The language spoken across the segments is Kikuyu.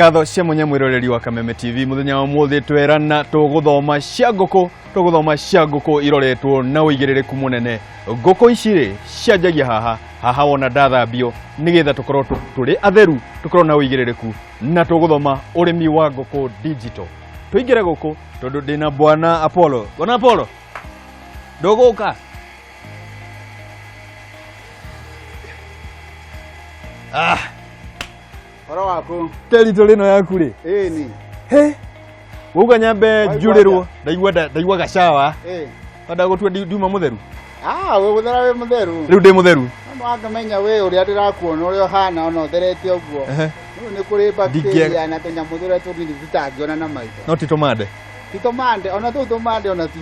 Ngatho cia mwanya mwĩroreri wa Kameme TV. Mũthenya wa ũmũthĩ twerana tũgũthoma cia ngũkũ, tũgũthoma cia ngũkũ iroretwo na ũigĩrĩrĩku mũnene. Ngũkũ ici rĩ cianjagia haha haha, wona ndathambio nĩgetha tũkorwo tũrĩ atheru, tũkorwo na ũigĩrĩrĩku, na tũgũthoma ũrĩmi wa ngũkũ digital. Tũingĩre gũkũ tondũ ndĩna bwana Apollo. Bwana Apollo, ndũgũka? Ah, Horo waku. Territory ĩno yaku rĩ. Ĩni. He. Wauga nyambe Waigua njurĩrwo, ndaigua ndaigua gacawa. Ĩ. Wenda gũtua ndiuma mũtheru. Ah, wĩ gũthera wĩ mũtheru. Rĩu ndĩ mũtheru. No wangĩmenya wĩ ũrĩa ndĩrakuona ũrĩa ũhana ona ũtherete ũguo. Ehe. Rĩu nĩ kũrĩ bacteria na tũnyamũ tũrĩa tũnini tũtangĩona na maitho. No ti tũmande. Ti tũmande, ona tũu tũmande ona tuo.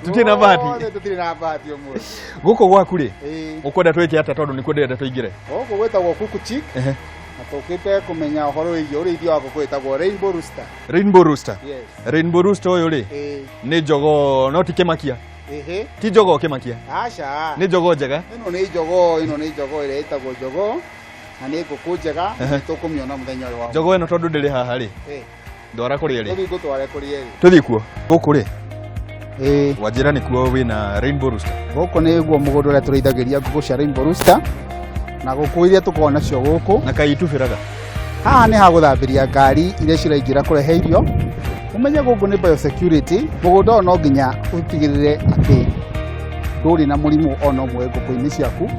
Tũtirĩ na bahati. Othe tũtirĩ na bahati ũmũthĩ. Gũkũ gwaku rĩ, Ĩ. ũkwenda twĩke atĩa tondũ nĩkuo ndĩrenda tũingĩre? Gũkũ gwĩtagwo Kuku Chick Ehe. na tũkĩte kũmenya ũhoro wĩgiĩ ũrĩithia wa ngũkũ wĩtagwo Rainbow Rooster. Rainbow Rooster. Yes. Rainbow Rooster ũyũ rĩ, Ĩ. nĩ jogoo no ti kĩmakia. Ĩhĩ. Ti jogoo kĩmakia. Aca. Nĩ jogoo njega. Ĩno nĩ jogoo, ĩno nĩ jogoo ĩrĩa ĩtagwo jogoo na nĩ ngũkũ njega Ehe. tũkũmĩona mũthenya ũyũ wa Jogoo ĩno tondũ ndĩrĩ haha rĩ, Ĩ. ndwara kũrĩa rĩ. Tũthiĩ ngũtware kũrĩa ĩrĩ. Tũthiĩ kuo. Gũkũ rĩ, Ĩĩ. wanjĩra nĩkuo wĩna Rainbow Rooster. Gũkũ nĩguo mũgũnda ũrĩa tũrĩithagĩria ngũkũ cia Rainbow Rooster na ngũkũ iria tũkoragwo nacio gũkũ. Na kaĩ itubĩraga? Haha nĩ ha gũthambĩria ngari iria ciraingĩra kũrehe irio. Ũmenye gũkũ nĩ biosecurity, mũgũnda ũyũ no nginya ũtigĩrĩre atĩ ndũrĩ na mũrimũ ona ũmwe ngũkũ-inĩ ciaku,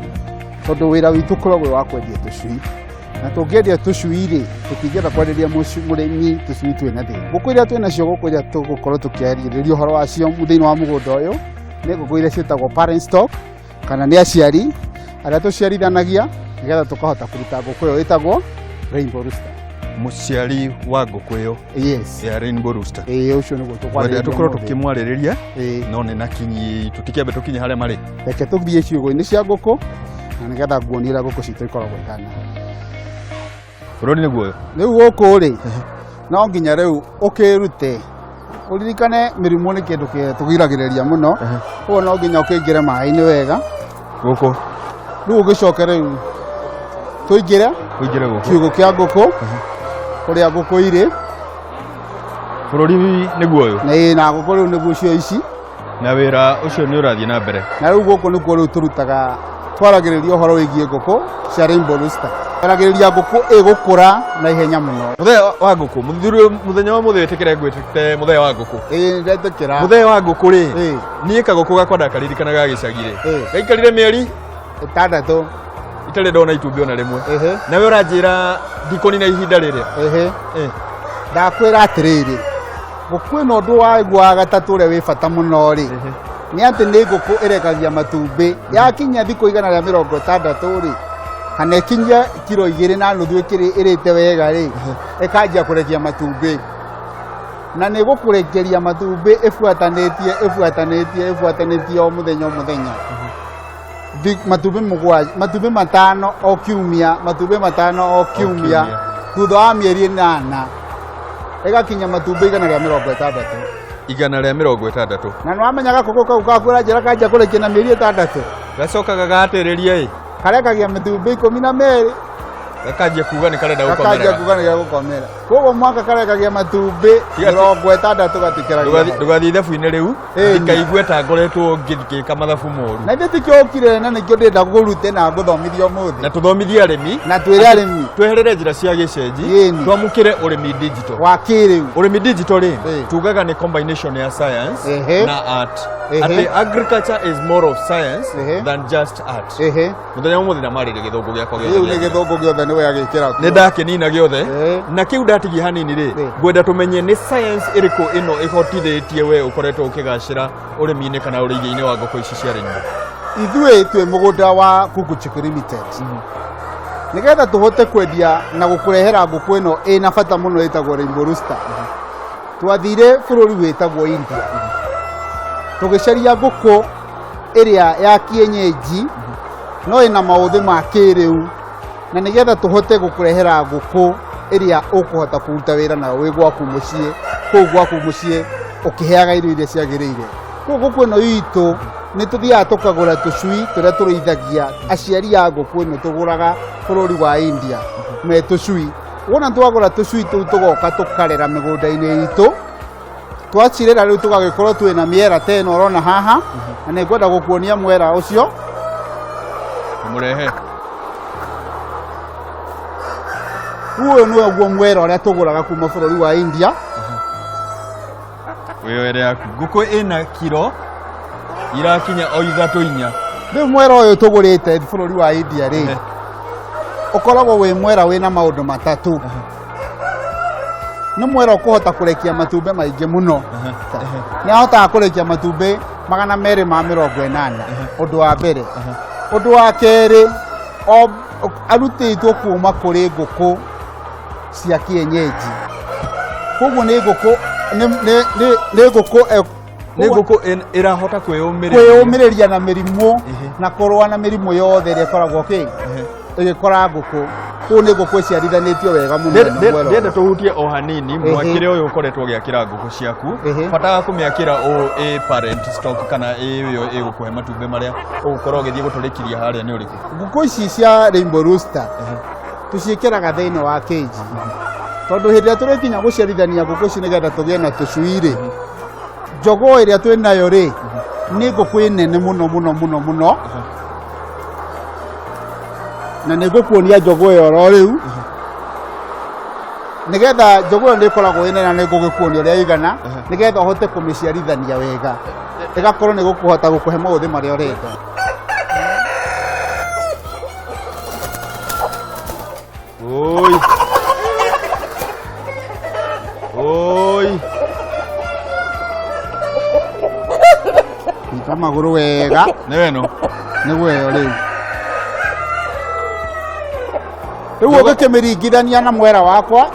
tondũ wĩra witũ ũkoragwo wĩ wa kwendia tũcui. Na tũngĩendia tũcui rĩ, tũtingĩenda kwenderia mũrĩmi tũcui twĩna thĩna. Ngũkũ iria twĩ nacio gũkũ iria tũgũkorwo tũkĩarĩrĩria ũhoro wacio thĩinĩ wa mũgũnda ũyũ, nĩ ngũkũ iria ciĩtagwo parent stock, kana nĩ aciari arĩa tũciarithanagia nĩgetha tũkahota kũruta ngũkũ ĩyo ĩtagwo Rainbow Rooster. Mũciari wa ngũkũ ĩyo Yes. ya Rainbow Rooster. Ĩĩ, ũcio nĩguo Wenda tũkwarĩrĩria tũkorwo ũmũthĩ. tũkĩmwarĩrĩria Ĩĩ. no nĩ na kinyi tũtikĩambe tũkinye harĩa marĩ. Reke tũthiĩ ciugũ-inĩ cia ngũkũ na nĩgetha nguonie ũrĩa ngũkũ citũ ikoragwo ihana. Bũrũri nĩguo ũyũ. Rĩu gũkũ rĩ, no nginya rĩu ũkĩrute ũririkane mĩrimũ nĩ kĩndũ tũgiragĩrĩria mũno, ũguo no nginya ũkĩingĩre maĩ-inĩ wega. Gũkũ. Rĩu ũgĩcoke rĩu tũingĩre Ũingĩre gũkũ. kiugũ kĩa ngũkũ kũrĩa ngũkũ irĩ. Bũrũri nĩguo ũyũ. Na na ngũkũ rĩu nĩguo cio ici. Na wĩra ũcio nĩ ũrathiĩ na mbere. Na rĩu gũkũ nĩkuo rĩu tũrutaga, twaragĩrĩria ũhoro wĩgiĩ ngũkũ cia Rainbow Rooster. Twaragĩrĩria ngũkũ ĩgũkũra na ihenya mũno. Mũthenya wa ngũkũ, mũthuri mũthenya wa mũthĩ wĩtĩkĩre ngwĩtĩte mũthenya wa ngũkũ. Ĩĩ ndetĩkĩra. Mũthenya wa ngũkũ rĩ, Ĩĩ. niĩ kagũkũ gakwa ndakaririkana ga gĩcagi rĩ. Ĩĩ. Gaikarire mĩeri 6. Itarĩ ndona itumbĩ ona rĩmwe. Ĩhĩ. Nawe ũranjĩra ndikũnina ihinda rĩrĩa. Ĩhĩ. Eh. Ndakwĩra atĩrĩrĩ, ngũkũ ĩno ũndũ waguo wa gatatũ ũrĩa wĩ bata mũno rĩ, nĩ atĩ nĩ ngũkũ ĩrekagia matumbĩ. Yakinyia thikũ 160 rĩ, kana ĩkinyia kiro 2.5 ĩrĩte wega rĩ, ĩkanjia kũrekia matumbĩ. Na nĩ gũkũrekeria matumbĩ ĩbuatanĩtie, ĩbuatanĩtie, ĩbuatanĩtie o mũthenya o mũthenya. Matumbĩ mũgwanja, matumbĩ 5 o kiumia, matumbĩ 5 o kiumia, kiumia. Thutha wa mĩeri 8 ĩgakinya matumbĩ 160. 160. Na nĩ wamenya gakũkũ kau gaku ũranjĩra kanjia kũrekia na mĩeri 6. Gacoka gagatĩrĩria ĩ. Karekagia matumbĩ 12. Gakanjia kuga nĩ karenda Gakanjia gũkomerera. kuga nĩ gagũkomera. Koguo mwaka karekagia matumbĩ 60 gatikĩragia. Ndũgathiĩ ithabu-inĩ rĩu Ĩni. ndikaigue ta ngoretwo ngĩka mathabu moru. Na ithuĩ tikĩo ũkire na nĩkĩo ndĩrenda ngũrute na ngũthomithie ũmũthĩ. Na tũthomithie arĩmi. Na twĩre arĩmi. Tweherere njĩra cia gĩcenji. Ĩni. Twamũkĩre ũrĩmi digital. Wa kĩrĩu. Ũrĩmi digital rĩ, Ĩĩ. tugaga nĩ combination ya science Ehe. na art. Ehe. Atĩ agriculture is more of science Ehe. than just art. Ehe. Mũthenya wa ũmũthĩ ndamarĩria gĩthũngũ gĩakwa Rĩu nĩ gĩothe. gĩthũngũ gĩothe nĩwe agĩkĩra kuo. Nĩ ndakĩnina gĩothe. Ĩĩ. Na kĩu ndatigia hanini rĩ, Ĩĩ. ngwenda tũmenye nĩ science ĩrĩkũ ĩno ĩhotithĩtie we ũkoretwo ũkĩgacĩra ũrĩmi-inĩ kana ũrĩithia-inĩ wa ngũkũ ici cia Rainbow. Ithuĩ twĩ mũgũnda wa Kuku Chick Limited. Nĩgetha tũhote kwendia na gũkũrehera ngũkũ ĩno ĩna bata mũno ĩtagwo Rainbow Rooster. Twathire bũrũri wĩtagwo India. Tũgĩcaria ngũkũ ĩrĩa ya kienyeji no ĩna maũthĩ ma kĩrĩu, na nĩgetha tũhote gũkũrehera ngũkũ ĩrĩa ũkũhota kũruta wĩra nayo wĩ gwaku mũciĩ, kũu gwaku mũciĩ ũkĩheaga irio iria ciagĩrĩire. Koguo ngũkũ ĩno itũ nĩ tũthiaga tũkagũra tũcui tũrĩa tũrĩithagia aciari a ngũkũ ĩno tũgũraga bũrũri wa India me tũcui. Wona twagũra tũcui tũu tũgoka tũkarera mĩgũnda-inĩ itũ, twacirera rĩu tũgagĩkorwo twĩna mĩera ta ĩno ũrona haha, na nĩ ngwenda gũkuonia mwera ũcio. Mũrehe. Rĩu ũyũ nĩguo mwera ũrĩa tũgũraga kuma bũrũri wa India. Wĩyoere yaku. Ngũkũ ĩna kiro irakinya o ithatũ inya. Rĩu mwera ũyũ tũgũrĩte bũrũri wa India rĩ, ũkoragwo wĩ mwera wĩna maũndũ matatũ. Nĩ mwera ũkũhota kũrekia matumbĩ maingĩ mũno. Nĩ ahotaga kũrekia matumbĩ 280, ũndũ wa mbere. Ũndũ wa kerĩ, arutĩtwo kuma kũrĩ ngũkũ cia kienyeji. Koguo nĩ ngũkũ nĩ ngũkũ nĩ ngũkũ ĩrahota kwĩyũmĩrĩria kwĩyũmĩrĩria na mĩrimũ na kũrũa na mĩrimũ yothe ĩrĩa ĩkoragwo kĩ ĩgĩkora ngũkũ. Kũu nĩ ngũkũ ĩciarithanĩtio wega mũno ĩno mwera Ndĩrenda ũyũ. tũhutie o hanini mwakĩre ũyũ ũkoretwo ũgĩakĩra ngũkũ ciaku. Bata wa kũmĩakĩra ũũ ĩ parent stock kana ĩ ĩyo ĩgũkũhe matumbĩ marĩa ũgũkorwo ũgĩthiĩ gũtũrĩkiria harĩa nĩ ũrĩkũ? Ngũkũ ici cia Rainbow Rooster tũciĩkĩraga thĩinĩ wa cage, tondũ hĩndĩ ĩrĩa tũrĩkinya gũciarithania ngũkũ ici nĩgetha tũgĩe na tũcui rĩ, njogoo ĩrĩa twĩ nayo rĩ nĩ ngũkũ nene mũno mũno mũno mũno, na nĩ ngũkuonia njogoo ĩyo oro rĩu, nĩgetha njogoo ĩyo nĩ ĩkoragwo ĩ nene na nĩ ngũgĩkuonia ũrĩa ĩigana, nĩgetha ũhote kũmĩciarithania wega, ĩgakorwo nĩ gũkũhota gũkũhe maũthĩ marĩa ũrenda. Oi. Oi. Nyita magũrũ wega. Nĩwe no. Nĩguo ĩyo rĩu. Rĩu ũngĩkĩmĩringithania na mwera wakwa,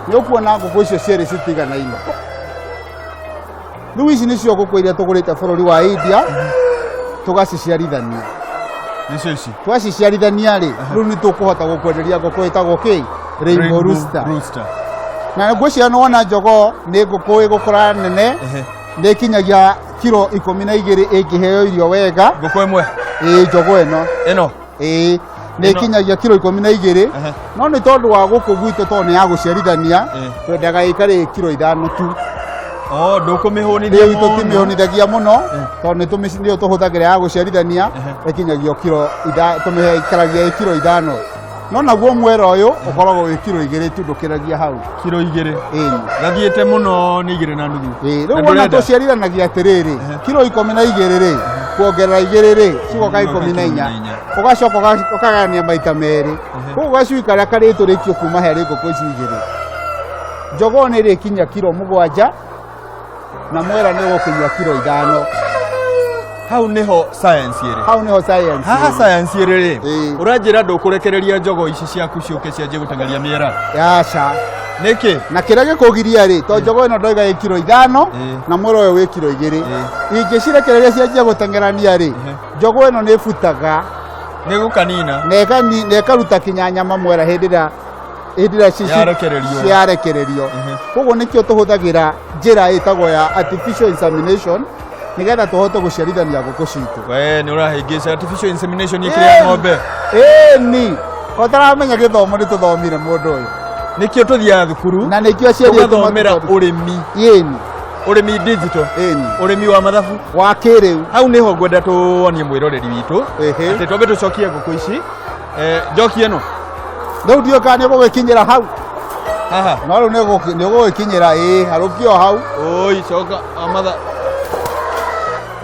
nĩ ũkuona ngũkũ icio cierĩ citiganaine. Rĩu ici nĩcio ngũkũ iria tũgũrĩte bũrũri wa India, tũgaciciarithania. Nĩcio ici. Twaciciarithania rĩ, rĩu nĩ tũkũhota gũkwenderia ngũkũ ĩtagwo kĩ? Rainbow Rooster. Rooster. Na ngwĩciria nĩ wona njogoo nĩ ngũkũ ĩgũkũra nene, nĩ ĩkinyagia kiro 12 ĩngĩheo irio wega. Ngũkũ ĩmwe. Ĩĩ, njogoo ĩno. Ĩno. Ĩĩ, nĩ Ĩno- ĩkinyagia kiro 12. No nĩ tondũ wa gũkũ gwitũ, tondũ nĩ ya gũciarithania, twendaga ĩikare ĩ kiro 5 tu. Oh, ndũkũmĩhũnithia Rĩu mũno. tũtimĩhũnithagia mũno, tondũ nĩ nĩyo tũhũthagĩra ya gũciarithania, ĩkinyagio kiro tũmĩikaragia ĩ kiro 5. No naguo mwera ũyũ ũkoragwo wĩ kiro 2 tu, ndũkĩragia hau. Kiro 2. Ĩni. Gathiĩte mũno nĩ 2.5. Ĩĩ, Na rĩu wona ndũrenda? tũciarithanagia atĩrĩrĩ, kiro 12 rĩ, kuongerera 2 rĩ, cigoka 14. Ũgacoka ũkagayania maita merĩ. Koguo gacui karĩa karĩtũrĩkio kuma harĩ ngũkũ ici igĩrĩ, njogoo nĩ ĩrĩkinya kiro 7 na mwera nĩ ũgũkinyia kiro 5. Hau nĩho science ĩrĩ. Hau nĩho science Haha ĩrĩ. science ĩrĩ rĩ, ũranjĩra ndũkũrekereria njogoo ici ciaku ciũke cianjie gũteng'eria mĩera? Aca. Nĩkĩ? Na kĩrĩa gĩkũgiria rĩ, to njogoo ĩno ndoiga ĩ kiro 5 na mwera ũyũ wĩ kiro 2, ingĩcirekereria cianjie gũteng'erania rĩ, njogoo ĩno nĩ ĩbutaga. Nĩ gũkanina. Na ĩkaruta kinya nyama mwera hĩndĩ ĩrĩa Yarekererio. Ciarekererio. Koguo nĩkĩo tũhũthagĩra njĩra ĩtagwo ya artificial insemination, nĩgetha tũhote gũciarithania ngũkũ citũ. We nĩ ũrahĩngĩca, artificial insemination ĩkĩrĩ ya ng'ombe. Ĩni, ũtaramenya gĩthomo nĩ tũthomire mũndũ ũyũ. Nĩkĩo tũthiaga thukuru. Na nĩkĩo aciari aitũ tũgathomera matũthomithia. ũrĩmi. Ĩni. Ũrĩmi digital. Ĩni. Ũrĩmi wa mathabu. Wa kĩrĩu. Hau nĩho ngwenda tuonie mwĩroreri witũ atĩ twambe tũcokie ngũkũ ici. Njoki ĩno. Rĩu ndiũĩ kana nĩ ũgũgĩkinyĩra hau. Haha. No rĩu nĩ ũgũgĩkinyĩra, ĩĩ, harũkia o hau. Oi, coka amatha.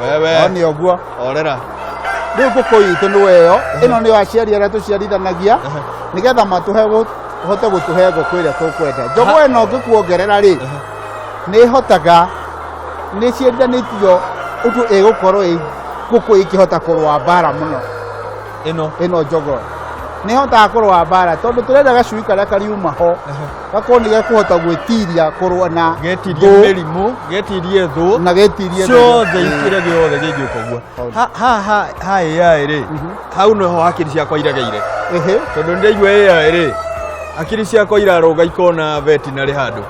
Wewe. O nĩ ũguo. Orera. Rĩu ngũkũ itũ nĩ weyo, ĩno nĩyo aciari arĩa tũciarithanagia, nĩgetha matũhe hote gũtũhe ngũkũ ĩrĩa tũkwenda. Njogoo ĩno ngĩkuongerera rĩ, nĩ ĩhotaga, nĩ ciarithanĩtio ũndũ ĩgũkorwo ĩ ngũkũ ĩngĩhota kũrũa mbara mũno. Ĩno. Ĩno njogoo nĩ ĩhotaga kũrũa mbara, tondũ tũrenda gacui karĩa kariuma ho gakorwo nĩ gekũhota gwĩtiria kũrũa na getirie thũ. Mĩrimũ, getirie thũ. Na getirie thũ. Ciothe, kĩrĩa gĩothe gĩngĩũka ũguo. Ha ha AI rĩ, hau noho hakiri ciakwa iregeire, tondũ nĩndaigua AI rĩ, hakiri ciakwa irarũga ikona veterinary handũ.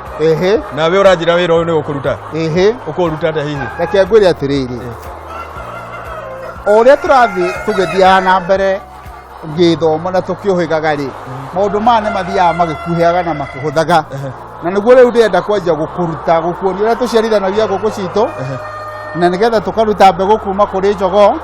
Nawe ũranjĩra wĩra ũyũ nĩ ũkũruta? Ehe. Ũkũruta atĩa hihi? Reke ngwĩre atĩrĩrĩ, o ũrĩa tũrathiĩ tũgĩthiaga na mbere Gĩthomo na tũkĩũhĩgaga rĩ, maũndũ maya nĩ mathiaga magĩkuhĩaga na makĩhũthaga, na nĩguo rĩu ndĩrenda kwanjia gũkũruta, gũkuonia ũrĩa tũciarithanagia ngũkũ citũ, na nĩgetha tũkaruta mbegũ kuma kũrĩ jogoo,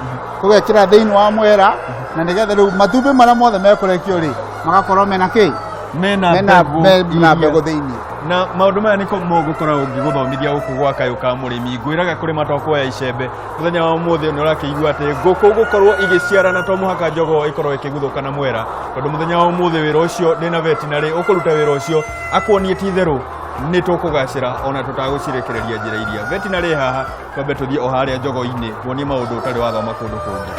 tũgekĩra thĩinĩ wa mwera, na nĩgetha rĩu matumbĩ marĩa mothe mekũrekio rĩ, magakorwo mena kĩ? Mena mena mbegũ mena iria. Mbegũ thĩinĩ. Na maũndũ maya nĩko mũgũkoragwo ngĩgũthomithia gũkũ gwa Kayũ ka Mũrĩmi. Ngwĩraga kũrĩma to kuoya icembe. Mũthenya wa ũmũthĩ nĩ ũrakĩigua atĩ ngũkũ gũkorwo igĩciarana to mũhaka jogoo ĩkorwo ĩkĩguthũka na mwera, tondũ mũthenya wa ũmũthĩ wĩra ũcio ndĩna vetinarĩ ũkũruta wĩra ũcio akuonie ti itherũ nĩ tũkũgacĩra ona tũtagũcirekereria njĩra iria. Vetinarĩ haha, twambe tũthiĩ o harĩa jogoo-inĩ tuonie maũndũ ũtarĩ wathoma kũndũ kũngĩ.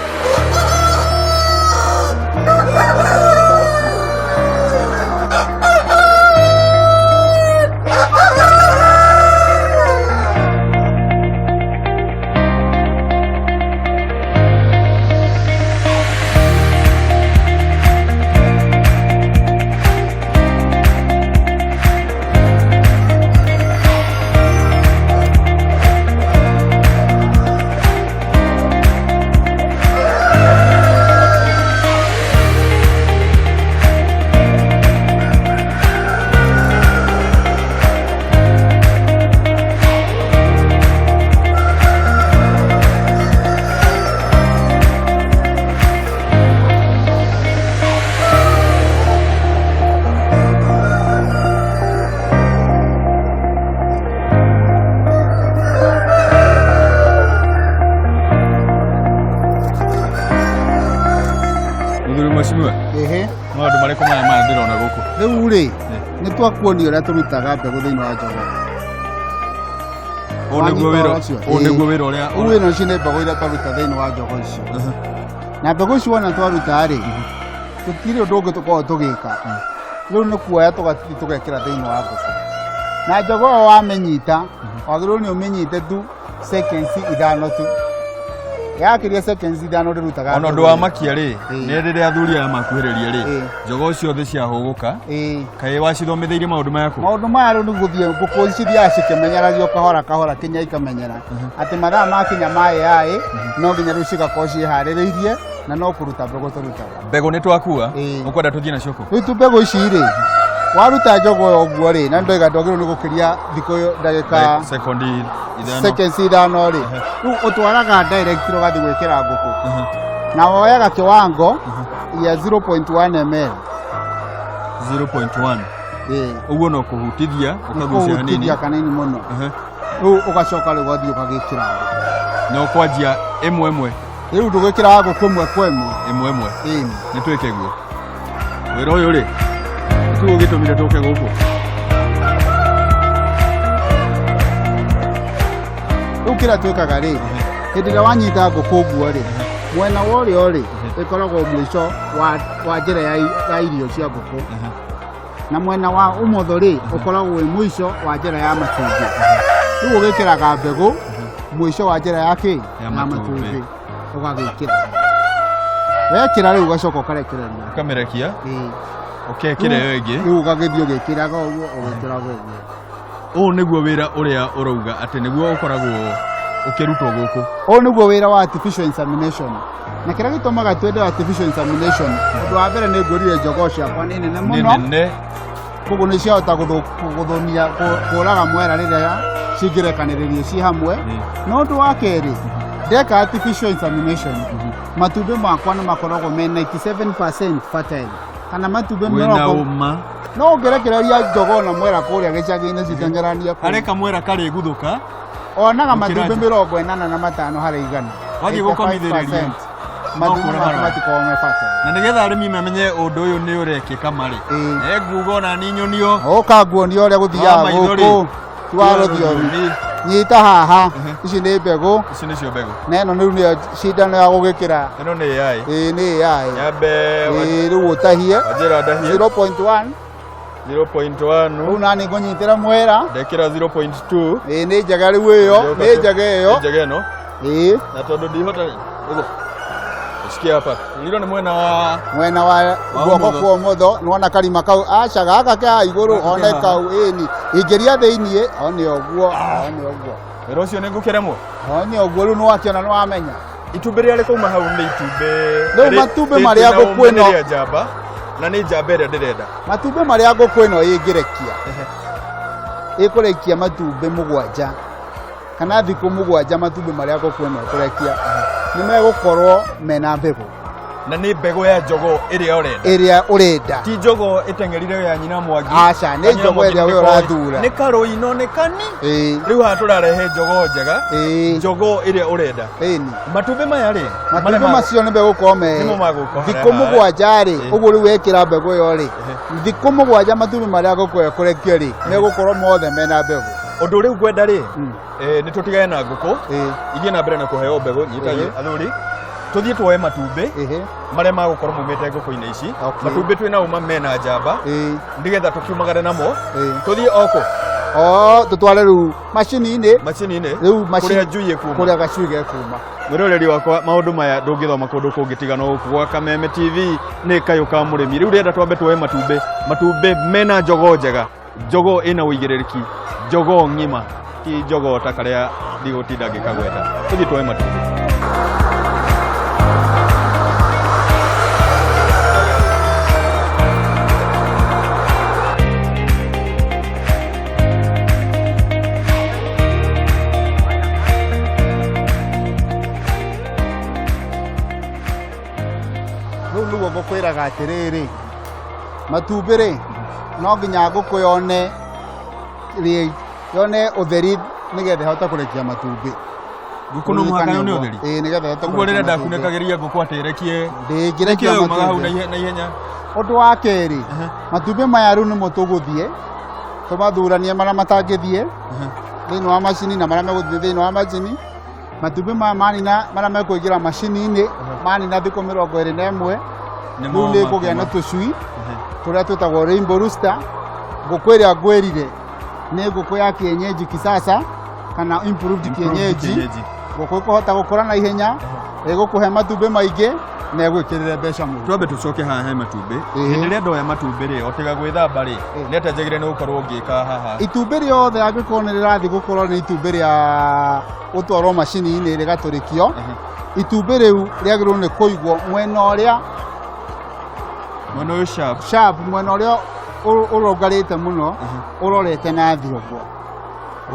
Mũthuri mheshimiwa, Ehe. Maũndũ marĩkũ maya maya ndĩrona gũkũ? Rĩu rĩ, nĩ twakuonia ũrĩa tũrutaga mbegũ thĩinĩ wa jogoo. Ũũ nĩguo wĩra, ũũ nĩguo wĩra ũrĩa Ũũ ĩno, ici nĩ mbegũ iria twaruta thĩinĩ wa jogoo icio. Na mbegũ ici wona twaruta rĩ, tũtirĩ ũndũ ũngĩ tũkoragwo tũgĩka. Rĩu nĩ kuoya tũgathiĩ tũgekĩra thĩinĩ wa ngũkũ. Na jogoo ĩyo wamĩnyita, wagĩrĩirwo nĩ ũmĩnyite tu seconds 5 tu. Yakĩria seconds 5 ndĩrutaga Ona ũndũ mbegũ wa ĩyo. makia rĩ, nĩ rĩrĩa athuri aya makuhĩrĩria rĩ, jogoo ciothe ciahũgũka. Kaĩ wacithomithĩirie maũndũ maya kũ? Maũndũ maya rĩu nĩ gũthiĩ ngũkũ cithiaga cikĩmenyeragio kahora kahora kinya ikamenyera atĩ mathaa makinya ma AI no nginya rĩu cigakorwo ciĩharĩrĩirie, na no kũruta mbegũ tũrutaga. Mbegũ nĩ twakua. Ĩĩ. Ũkwenda tũthiĩ nacio kũ? Rĩu tu mbegũ ici rĩ, waruta njogoo ĩyo ũguo rĩ, na ndoiga ndwagĩrĩirwo nĩ gũkĩria thikũ ĩyo ndagĩka Sekondi 5. Seconds 5 rĩ, rĩu ũtwaraga direct ũgathiĩ gwĩkĩra ngũkũ, na woyaga kĩwango ya 0.1 ml. 0.1? Ĩĩ. Ũguo no kũhutithia ũkagucia hanini? Kũhutithia kanini mũno. Rĩu ũgacoka rĩu ũgathiĩ ũgagĩkĩra ngũkũ. Na ũkwanjia ĩmwe ĩmwe? Rĩu ndũgĩkĩraga ngũkũ ĩmwe kwa ĩmwe. Ĩmwe ĩmwe. Ĩĩ. Nĩ twĩke guo wĩra ũyũ rĩ, tiguo gĩtũmire tũke gũkũ. Rĩu kĩrĩa twĩkaga rĩ, hĩndĩ ĩrĩa wanyita ngũkũ ũguo rĩ, mwena wa ũrĩo rĩ, ĩkoragwo mũico wa njĩra ya irio cia ngũkũ, na mwena wa ũmotho rĩ, ũkoragwo wĩ mũico wa njĩra ya matumbĩ. Rĩu ũgĩkĩraga mbegũ mũico wa njĩra ya kĩ? Ya matumbĩ. Matumbĩ ũgagĩkĩra. Wekĩra rĩu ũgacoka ũkarekereria. Ũkamĩrekia. Ĩĩ. Ũkekĩra ĩyo ĩngĩ. Rĩu ũgagĩthiĩ ũgĩkĩraga ũguo, ũgĩkĩraga ũguo. Ũũ nĩguo wĩra ũrĩa ũrauga atĩ nĩguo ũkoragwo ũkĩrutwo gũkũ? Ũyũ nĩguo wĩra wa artificial insemination, na kĩrĩa gĩtũmaga twende artificial insemination, ũndũ wa mbere nĩ ngũrire njogoo ciakwa nĩ nene Nĩ mũno. Nene. Koguo nĩ ciahota gũthũnia kũraga mwera rĩrĩa cingĩrekanĩrĩrio ci hamwe. Na ũndũ wa kerĩ, ndeka artificial insemination, matumbĩ makwa nĩ makoragwo me 97% fertile, kana matumbĩ Wĩna 80. ũma? No ũngĩrekereria njogoo na mwera kũrĩa gĩcagi-inĩ citeng'eranie kũu, Harĩ kamwera karĩguthũka. Onaga Gũkĩra matumbĩ 85 harĩ 100. Wathiĩ gũkomithĩrĩria, 85%. Matumbĩ kũra maku marora. matikoragwo me fertile. Na nĩgetha arĩmi mamenye ũndũ ũyũ nĩ ũrekĩka marĩ, nguga ona ni nyonio. Ũka nguonia ũrĩa gũthiaga Wa maitho rĩ. gũkũ ti wa rũthiomi. Nyita haha, ici nĩ mbegũ. Ici nĩcio mbegũ? Na ĩno rĩu nĩyo cindano ya gũgĩkĩra. Ĩno nĩ AI? Ĩĩ, nĩ AI. Nyambe? Ĩĩ, rĩu ũtahie. Wanjĩra ndahie. 0.1. 0.1. Rĩu nani ngũnyitĩra mwera. Ndekĩra 0.2. Ĩĩ, nĩ njega rĩu ĩyo, nĩ njega ĩyo. Nĩ njega ĩno? Ĩĩ. Na tondũ ndihota ũguo, sikia hapa riro nĩ mwena wa Mwena wa Wa guoko ũmotho. kwa ũmotho. Nĩwona karima kau? Aca, gaka ke haha igũrũ. Gaka ke One haha. kau, ĩni ingĩria thĩiniĩ, one ũguo, one ũguo. Wĩra ũcio nĩ ngũkĩremwo. One ũguo. Rĩu nĩwakĩona, nĩwamenya. Itumbĩ rĩrĩa rĩkauma hau nĩ itumbĩ Rĩu matumbĩ marĩa rĩ- ngũkũ ĩno- nĩ rĩa njamba na nĩ njamba ĩrĩa ndĩrenda. Matumbĩ marĩa ngũkũ ĩno ĩngĩrekia, ĩkũrekia matumbĩ 7 kana thikũ 7, matumbĩ marĩa ngũkũ ĩno ĩkũrekia nĩ megũkorwo mena mbegũ. Na nĩ mbegũ ya njogoo ĩrĩa ũrenda. Ĩrĩa ũrenda. Ti njogoo ĩteng'erire ya nyina Mwangi. Aca, nĩ Ka nyina njogoo Mwangi ĩrĩa we nĩ koĩ. ũrathura. Nĩ karũino nĩ kani. Rĩu haha tũrarehe njogoo njega, njogoo ĩrĩa ũrenda. Ĩni. Matumbĩ maya rĩ, matumbĩ marĩa macio nĩ megũkorwo me Nĩmo magũka harĩa thikũ haha. 7 rĩ, ũguo rĩu wekĩra mbegũ ĩyo rĩ, thikũ 7 matumbĩ marĩa ngũkũ ĩyo ĩkũrekia rĩ, megũkorwo mothe mena mbegũ. Ũndũ rĩu ngwenda rĩ, nĩ tũtigane na ngũkũ ithiĩ na mbere na kũheo mbegũ nyita. Athuri, tũthiĩ tuoe matumbĩ marĩa magũkorwo maumĩte ngũkũ-inĩ ici. Matumbĩ twĩ na ũma mena njamba, nĩgetha tũkiumagare namo. Tũthiĩ oko. O tũtware rĩu macini-inĩ. Macini-inĩ. Rĩu macini kũrĩa njui ĩkuma. Kũrĩa gacui gekuma. Mwĩroreri wakwa, maũndũ maya ndũngĩthoma kũndũ kũngĩ tiga no gũkũ gwa Kameme TV. Nĩ kayũ ka mũrĩmi. Rĩu rĩenda twambe tuoe matumbĩ, matumbĩ mena njogoo njega, njogoo ĩna ũigĩrĩrĩki, njogoo ng'ima, ti njogoo ta karĩa ndigũtinda ngĩkagweta. Tũthiĩ tuoe matumbĩ. Rĩu nĩguo ngũkwĩraga atĩrĩrĩ, matumbĩ rĩ, no nginya ngũkũ yone yone ũtheri nĩgetha ĩhote kũrekia matumbĩ. Ngũkũ no mũhaka yone ũtheri? Ĩĩ, nĩgetha ĩhote Ũguo rĩrĩa kũrekia matumbĩ. ndakunĩkagĩria ngũkũ atĩ ĩrekie Ndĩngĩrekia nĩkĩo yumaga hau matumbĩ. na ihenya. Ũndũ wa kerĩ, matumbĩ maya rĩu nĩmo tũgũthiĩ tũmathuranie marĩa matangĩthiĩ thĩinĩ wa macini na marĩa megũthiĩ thĩinĩ wa macini. Matumbĩ maya manina, marĩa mekũingĩra macini-inĩ manina thikũ 21, Nĩmo rĩu nĩ kũgĩa na makuma. tũcui tũrĩa twĩtagwo rainbow rooster. Ngũkũ ĩrĩa ngwĩrire nĩ ngũkũ ya kienyeji kisasa kana improved Improved kienyeji. kienyeji. Ngũkũ ĩkũhota gũkũra na ihenya, ĩgũkũhe matumbĩ maingĩ na ĩgwĩkĩrĩre mbeca mũno. Twambe tũcoke haha he matumbĩ. Hĩndĩ ĩrĩa ndoya matumbĩ rĩ, o tiga gwĩthamba rĩ, nĩ atĩa njagĩrĩire nĩ gũkorwo ngĩka haha? Itumbĩ rĩothe angĩkorwo nĩ rĩrathiĩ gũkorwo nĩ itumbĩ rĩa gũtwarwo macini-inĩ rĩgatũrĩkio, itumbĩ rĩu rĩagĩrĩirwo nĩ kũigwo mwena ũrĩa Mwena ũyũ sharp. Sharp, mwena ũrĩa ũrũngarĩte mũno, ũrorete na thĩ ũguo.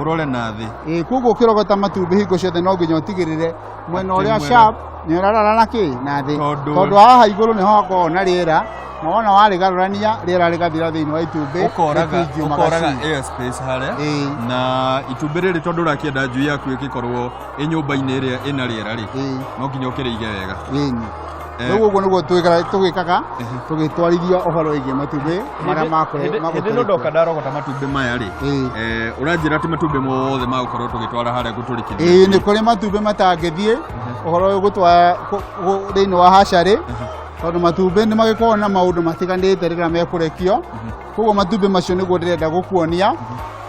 Ũrore na thĩ. Ĩĩ, koguo ũkĩrogota matumbĩ hingo ciothe no nginya ũtigĩrĩre mwena Atĩ ũrĩa sharp nĩ ũrarora na kĩ na thĩ, tondũ haha igũrũ nĩho hakoragwo na rĩera, na wona warĩgarũrania rĩera rĩgathira thĩinĩ wa itumbĩ, Ũkoraga rĩtingiuma ũkoraga gacui. air space harĩa. Ĩĩ. Na itumbĩ rĩrĩ, tondũ ũrakĩenda njui yaku ĩgĩkorwo ĩ nyũmba-inĩ ĩrĩa ĩna rĩera rĩ, no nginya ũkĩrĩige wega. Ĩni. Rĩu ũguo nĩguo tũgĩkaga tũgĩtwarithia ũhoro wĩgiĩ matumbĩ marĩa Hĩndĩ ĩno ndoka ndarogota matumbĩ maya rĩ, ũranjĩra atĩ matumbĩ mothe magũkorwo tũgĩtwara harĩa gũtũrĩkithia? Ĩĩ, nĩ kũrĩ matumbĩ matangĩthiĩ ũhoro ũyũ gũtwara thĩinĩ wa hatchery, tondũ matumbĩ nĩ magĩkoragwo na maũndũ matiganĩte rĩrĩa mekũrekio. Koguo matumbĩ macio nĩguo ndĩrenda gũkuonia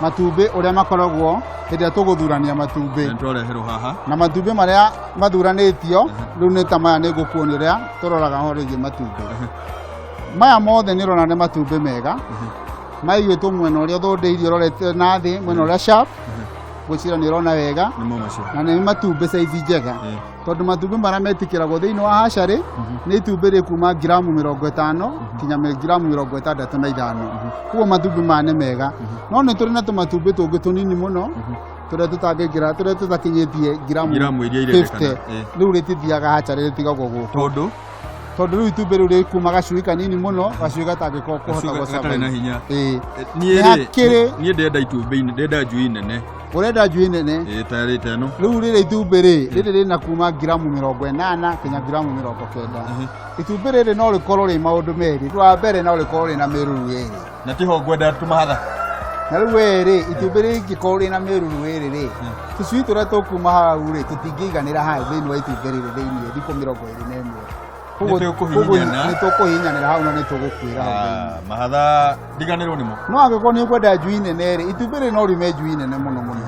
matumbĩ ũrĩa makoragwo hĩndĩ ĩrĩa tũgũthurania matumbĩ. Na nĩtwareherwo haha. Na matumbĩ marĩa mathuranĩtio rĩu nĩ ta maya. Nĩ ngũkuonia ũrĩa tũroraga ũhoro wĩgiĩ matumbĩ maya mothe. Nĩ ũrona nĩ matumbĩ mega maigĩtwo mwena ũrĩa ũthũndĩirio ũrorete na thĩ, mwena ũrĩa sharp. Ngwĩciria nĩ ũrona wega. Nĩmo macio. Na nĩ matumbĩ saizi njega, tondũ matumbĩ marĩa metĩkĩragwo thĩinĩ wa hatchery nĩ itumbĩ rĩkuma ngiramu 50 kinya ngiramu 65. Koguo matumbĩ maya nĩ mega, no nĩ tũrĩ na tũmatumbĩ tũngĩ tũnini mũno tũrĩa tũtangĩingĩra, tũrĩa tũtakinyĩtie ngiramu Ngiramu iria irendekana, 50. Rĩu rĩtithiaga hatchery, rĩtigagwo gũkũ. Tondũ? Tondũ rĩu itumbĩ rĩu rĩkuma gacui kanini mũno, gacui gatangĩkorwo kũhota Gacui gũ gatarĩ na hinya. Ĩĩ. Niĩ Nĩ rĩ, hakĩrĩ niĩ ndĩrenda itumbĩ ndĩrenda njui nene. Ũrenda njui nene? Ĩĩ, ta rĩ ta ĩno. Rĩu rĩrĩ itumbĩ rĩ, rĩrĩ rĩna kuma ngiramu 80 kinya ngiramu 90. Itumbĩ rĩrĩ no rĩkorwo rĩ maũndũ merĩ. Rwa mbere, no rĩkorwo rĩna mĩruru ĩrĩ. Na tiho ngwenda tũmahatha. Na rĩu we rĩ, itumbĩ rĩngĩkorwo rĩna mĩruru ĩrĩ rĩ, tũcui tũrĩa tũkuma hau rĩ, tũtingĩiganĩra hau thĩinĩ wa itumbĩ rĩrĩ thĩinĩ thikũ 21. Koguo- Nĩ tũkũhihinyana. Koguo nĩ tũkũhihinyanĩra hau na nĩ tũgũkuĩra hau thĩinĩ. Ah, mahatha ndiganĩrwo nĩmo. No angĩkorwo nĩ ũkwenda njui nene rĩ, itumbĩ rĩrĩ no riume njui nene mũno mũno,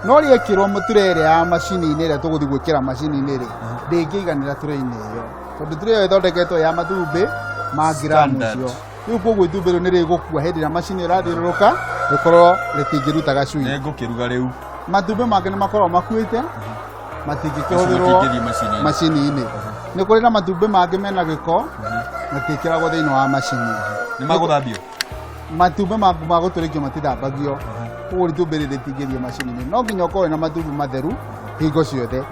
no rĩekĩrwo tray ĩrĩa ya macini-inĩ, ĩrĩa tũgũthiĩ gwĩkĩra macini-inĩ rĩ, ndĩngĩiganĩra tray-inĩ ĩyo, tondũ tray ĩyo ĩthondeketwo ya matumbĩ ma ngiramu Standard. icio. Rĩu koguo itumbĩ rĩu nĩ rĩgũkua hĩndĩ ĩrĩa macini ĩrathiũrũrũka, rĩkorwo rĩtingĩruta gacui. Nĩ ngũkĩruga rĩu. Matumbĩ mangĩ nĩ makoragwo makuĩte. Matingĩkĩhũthĩrwo Matingĩthiĩ macini-inĩ. Macini-inĩ. Nĩ kũrĩ na matumbĩ mangĩ mena gĩko, matiĩkĩragwo thĩinĩ wa macini. Nĩ magũthambio? Matumbĩ ma gũtũrĩkio matithambagio, koguo itumbĩ rĩrĩ rĩtingĩthiĩ macini-inĩ. No nginya ũkorwo na matumbĩ matheru hingo ciothe,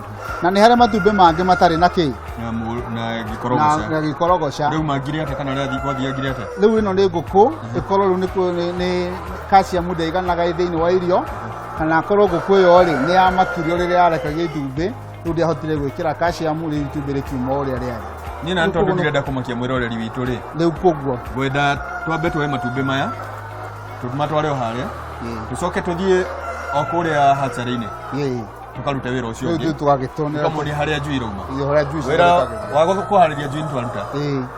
na nĩ harĩ matumbĩ mangĩ matarĩ na kĩ Na na na gĩkorogoca. Na gĩkorogoca. Rĩu mangire atĩa, kana rĩathiĩ kwathiangire atĩa? Rĩu ĩno nĩ ngũkũ ĩkorwo rĩu nĩ calcium ndĩiganaga ĩ thĩinĩ wa irio, kana akorwo ngũkũ ĩyo rĩ nĩ yamakirio rĩrĩa yarekagia itumbĩ, rĩu ndĩahotire gwĩkĩra calcium, rĩu itumbĩ rĩkiuma ũrĩa rĩarĩ. Niĩ na Rĩu tondũ koguo ndirenda kũmakia mwĩroreri witũ rĩ, rĩu koguo ngwenda twambe tuoe matumbĩ maya, tũmatware o harĩa, tũcoke tũthiĩ o kũrĩa hatchery-inĩ, tũkarute wĩra ũcio rĩu ũngĩ, tũgagĩtonera tũkamuonia harĩa njui irauma. Harĩa njui Wĩra cithondekagĩrwo. wa kũharĩria njui nĩtwaruta.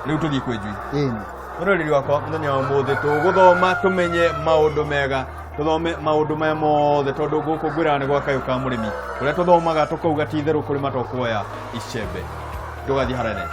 Rĩu tũthiĩ kwĩ njui. Mwĩroreri wakwa, mũthenya wa ũmũthĩ tũgũthoma tũmenye maũndũ mega, tũthome maũndũ maya mothe, tondũ gũkũ ngwĩraga nĩ gwa kayũ ka mũrĩmi, kũrĩa tũthomaga tũkauga ti itherũ kũrĩma to kuoya icembe. Ndũgathiĩ haraya.